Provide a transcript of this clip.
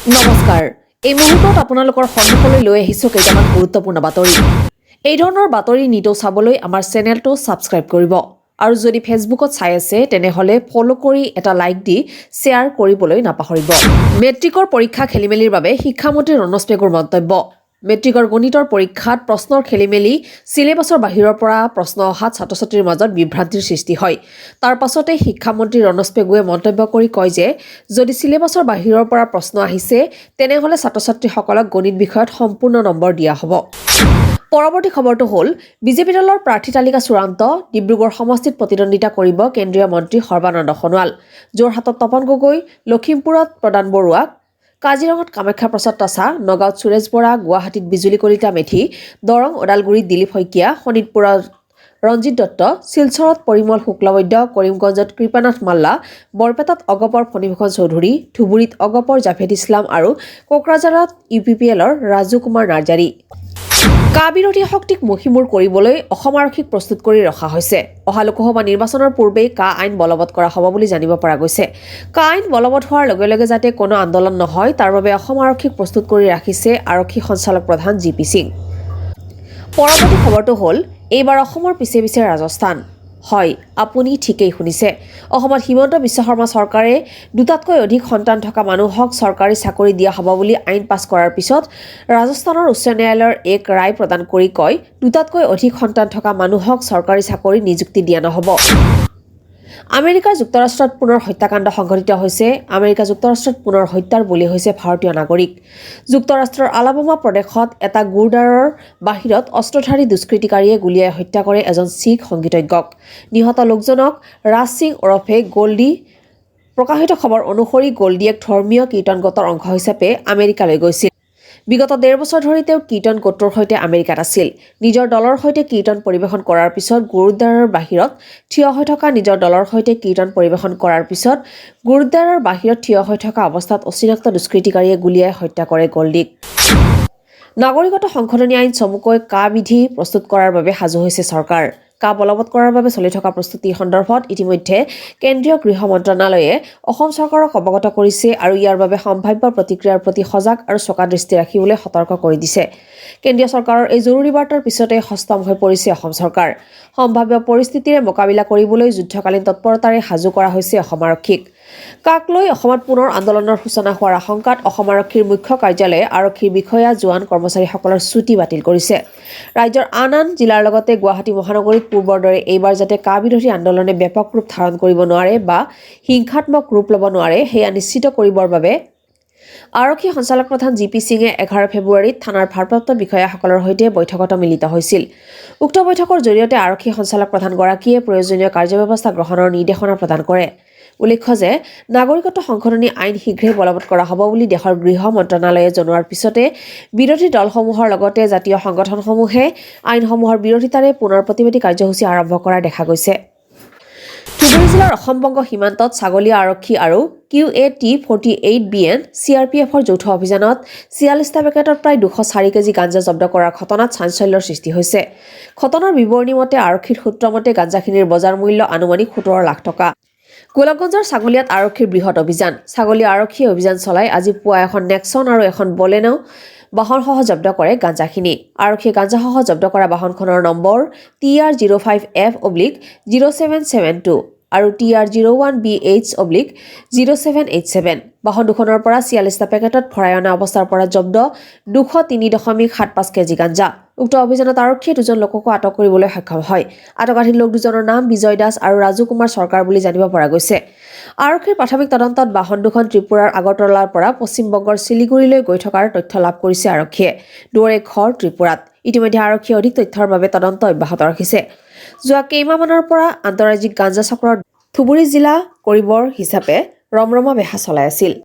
নমস্কাৰ, এই মুহূৰ্তত আপোনালোকৰ সন্মুখলৈ লৈ আহিছোঁ কেইটামান গুৰুত্বপূৰ্ণ বাতৰি। এই ধৰণৰ বাতৰি নিতৌ চাবলৈ আমাৰ চেনেলটো ছাবস্ক্ৰাইব কৰিব আৰু যদি ফেচবুকত চাই আছে, তেনেহ'লে ফ'ল' কৰি এটা লাইক দি শ্বেয়াৰ কৰিবলৈ নাপাহৰিব। মেট্ৰিকৰ পৰীক্ষা খেলিমেলিৰ বাবে শিক্ষামন্ত্ৰী ৰণোজ পেগুৰ মন্তব্য। মেট্ৰিকৰ গণিতৰ পৰীক্ষাত প্ৰশ্নৰ খেলিমেলি, চিলেবাছৰ বাহিৰৰ পৰা প্ৰশ্ন অহাত ছাত্ৰ ছাত্ৰীৰ মাজত বিভ্ৰান্তিৰ সৃষ্টি হয়। তাৰ পাছতে শিক্ষামন্ত্ৰী ৰণোজ পেগুৱে মন্তব্য কৰি কয় যে যদি চিলেবাছৰ বাহিৰৰ পৰা প্ৰশ্ন আহিছে, তেনেহ'লে ছাত্ৰ ছাত্ৰীসকলক গণিত বিষয়ত সম্পূৰ্ণ নম্বৰ দিয়া হ'ব। পৰৱৰ্তী খবৰটো হ'ল, বিজেপি দলৰ প্ৰাৰ্থী তালিকা চূড়ান্ত। ডিব্ৰুগড় সমষ্টিত প্ৰতিদ্বন্দ্বিতা কৰিব কেন্দ্ৰীয় মন্ত্ৰী সৰ্বানন্দ সোণোৱাল, যোৰহাটত তপন গগৈ, লখিমপুৰত প্ৰদান বৰুৱা, কাজিৰঙাত কামাখ্যা প্ৰসাদ তাছা, নগাঁৱত সুৰেশ বৰা, গুৱাহাটীত বিজুলী কলিতা মেধি, দৰং ওদালগুৰিত দিলীপ শইকীয়া, শোণিতপুৰত ৰঞ্জিত দত্ত, শিলচৰত পৰিমল শুক্লবৈদ্য, কৰিমগঞ্জত কৃপানাথ মাল্লা, বৰপেটাত অগপৰ ফণীভূষণ চৌধুৰী, ধুবুৰীত অগপৰ জাভেদ ইছলাম আৰু কোকৰাঝাৰত ইউপিপিএলৰ ৰাজু কুমাৰ নাৰ্জাৰী। কা বিৰোধী শক্তিক মষিমূৰ কৰিবলৈ অসম আৰক্ষীক প্ৰস্তুত কৰি ৰখা হৈছে। অহা লোকসভা নিৰ্বাচনৰ পূৰ্বেই কা আইন বলবৎ কৰা হ'ব বুলি জানিব পৰা গৈছে। কা আইন বলবৎ হোৱাৰ লগে লগে যাতে কোনো আন্দোলন নহয়, তাৰ বাবে অসম আৰক্ষীক প্ৰস্তুত কৰি ৰাখিছে আৰক্ষী সঞ্চালক প্ৰধান জি পি সিং। পৰৱৰ্তী খবৰটো হ'ল, এইবাৰ অসমৰ পিছে পিছে ৰাজস্থান। হয়, আপুনি ঠিকেই শুনিছে। অসমত হিমন্ত বিশ্ব শৰ্মা চৰকাৰে দুটাতকৈ অধিক সন্তান থকা মানুহক চৰকাৰী চাকৰি দিয়া হ'ব বুলি আইন পাছ কৰাৰ পিছত ৰাজস্থানৰ উচ্চ ন্যায়ালয়ৰ এক ৰায় প্ৰদান কৰি কয়, দুটাতকৈ অধিক সন্তান থকা মানুহক চৰকাৰী চাকৰি নিযুক্তি দিয়া নহ'ব। আমেৰিকা যুক্তৰাষ্ট্ৰত পুনৰ হত্যাকাণ্ড সংঘটিত হৈছে। আমেৰিকা যুক্তৰাষ্ট্ৰত পুনৰ হত্যাৰ বলি হৈছে ভাৰতীয় নাগৰিক। যুক্তৰাষ্ট্ৰৰ আলাবামা প্ৰদেশত এটা গুৰুদ্বাৰৰ বাহিৰত অস্ত্ৰধাৰী দুষ্কৃতিকাৰীয়ে গুলীয়াই হত্যা কৰে এজন শিখ সংগীতজ্ঞক। নিহত লোকজনক ৰাজ সিং ওৰফে গোল্ডি। প্ৰকাশিত খবৰ অনুসৰি গোল্ডি এক ধৰ্মীয় কীৰ্তন গোটৰ অংশ হিচাপে আমেৰিকালৈ গৈছিল। বিগত ডেৰ বছৰ ধৰি তেওঁ কীৰ্তন গোটটোৰ সৈতে আমেৰিকাত আছিল। নিজৰ দলৰ সৈতে কীৰ্তন পৰিৱেশন কৰাৰ পিছত গুৰুদ্বাৰৰ বাহিৰত থিয় হৈ থকা নিজৰ দলৰ সৈতে কীৰ্তন পৰিৱেশন কৰাৰ পিছত গুৰুদ্বাৰৰ বাহিৰত থিয় হৈ থকা অৱস্থাত অচিনাক্ত দুষ্কৃতিকাৰীয়ে গুলীয়াই হত্যা কৰে গোল্ডিক। নাগৰিকত্ব সংশোধনী আইন, চমুকৈ কা বিধি প্ৰস্তুত কৰাৰ বাবে সাজু হৈছে চৰকাৰ। কা বলবৎ কৰাৰ বাবে চলি থকা প্ৰস্তুতি সন্দৰ্ভত ইতিমধ্যে কেন্দ্ৰীয় গৃহ মন্ত্ৰণালয়ে অসম চৰকাৰক অৱগত কৰিছে আৰু ইয়াৰ বাবে সম্ভাৱ্য প্ৰতিক্ৰিয়াৰ প্ৰতি সজাগ আৰু চোকা দৃষ্টি ৰাখিবলৈ সতৰ্ক কৰি দিছে। কেন্দ্ৰীয় চৰকাৰৰ এই জৰুৰী বাৰ্তাৰ পিছতে সষ্টম হৈ পৰিছে অসম চৰকাৰ। সম্ভাৱ্য পৰিস্থিতিৰে মোকাবিলা কৰিবলৈ যুদ্ধকালীন তৎপৰতাৰে সাজু কৰা হৈছে অসম আৰক্ষীক। কাক লৈ অসমত পুনৰ আন্দোলনৰ সূচনা হোৱাৰ আশংকাত অসম আৰক্ষীৰ মুখ্য কাৰ্যালয়ে আৰক্ষীৰ বিষয়া, জোৱান, কৰ্মচাৰীসকলৰ ছুটী বাতিল কৰিছে। ৰাজ্যৰ আন আন জিলাৰ লগতে গুৱাহাটী মহানগৰীত পূৰ্বৰ দৰে এইবাৰ যাতে কা বিৰোধী আন্দোলনে ব্যাপক ৰূপ ধাৰণ কৰিব নোৱাৰে বা হিংসাত্মক ৰূপ ল'ব নোৱাৰে, সেয়া নিশ্চিত কৰিবৰ বাবে আৰক্ষী সঞ্চালক প্ৰধান জি পি সিঙে 11 ফেব্ৰুৱাৰীত থানাৰ ভাৰপ্ৰাপ্ত বিষয়াসকলৰ সৈতে বৈঠকত মিলিত হৈছিল। উক্ত বৈঠকৰ জৰিয়তে আৰক্ষী সঞ্চালক প্ৰধানগৰাকীয়ে প্ৰয়োজনীয় কাৰ্যব্যৱস্থা গ্ৰহণৰ নিৰ্দেশনা প্ৰদান কৰে। উল্লেখ্য যে নাগৰিকত্ব সংশোধনী আইন শীঘ্ৰেই বলবৎ কৰা হ'ব বুলি দেশৰ গৃহ মন্ত্ৰণালয়ে জনোৱাৰ পিছতে বিৰোধী দলসমূহৰ লগতে জাতীয় সংগঠনসমূহে আইনসমূহৰ বিৰোধিতাৰে পুনৰ প্ৰতিবাদী কাৰ্যসূচী আৰম্ভ কৰা দেখা গৈছে। ধুবুৰী জিলাৰ অসম বংগ সীমান্তত ছাগলীয়া আৰক্ষী আৰু QAT 48 BN চিআৰপিএফৰ যৌথ অভিযানত 46টা পেকেটত প্ৰায় 204 কেজি গাঞ্জা জব্দ কৰাৰ ঘটনাত চাঞ্চল্যৰ সৃষ্টি হৈছে। ঘটনাৰ বিৱৰণী মতে, আৰক্ষীৰ সূত্ৰ মতে গাঞ্জাখিনিৰ বজাৰ মূল্য আনুমানিক 17 লাখ টকা। গোলকগঞ্জৰ ছাগলীয়াত আৰক্ষীৰ বৃহৎ অভিযান। ছাগলীয়া আৰক্ষীয়ে অভিযান চলাই আজি পুৱা এখন নেক্সন আৰু এখন বলেনো বাহনসহ জব্দ কৰে গাঞ্জাখিনি। আৰক্ষীয়ে গাঞ্জাসহ জব্দ কৰা বাহনখনৰ নম্বৰ TR 05 F/0772 আৰু TR 01 BH/0787। বাহন দুখনৰ পৰা 46টা পেকেটত ভৰাই অনা অৱস্থাৰ পৰা জব্দ 203.75 কেজি গাঞ্জা। উক্ত অভিযানত আৰক্ষীয়ে দুজন লোককো আটক কৰিবলৈ সক্ষম হয়। আটকাধীন লোক দুজনৰ নাম বিজয় দাস আৰু ৰাজু কুমাৰ চৰকাৰ বুলি জানিব পৰা গৈছে। আৰক্ষীৰ প্ৰাথমিক তদন্তত বাহন দুখন ত্ৰিপুৰাৰ আগৰতলাৰ পৰা পশ্চিমবংগৰ শিলিগুৰিলৈ গৈ থকাৰ তথ্য লাভ কৰিছে আৰক্ষীয়ে। দুয়োৰে ঘৰ ত্ৰিপুৰাত। ইতিমধ্যে আৰক্ষীয়ে অধিক তথ্যৰ বাবে তদন্ত অব্যাহত ৰাখিছে। যোৱা কেইমাহমানৰ পৰা আন্তঃৰাজ্যিক গাঞ্জা চক্ৰৰ ধুবুৰী জিলা কৰিডৰ হিচাপে ৰমৰমা বেহা চলাই আছিল।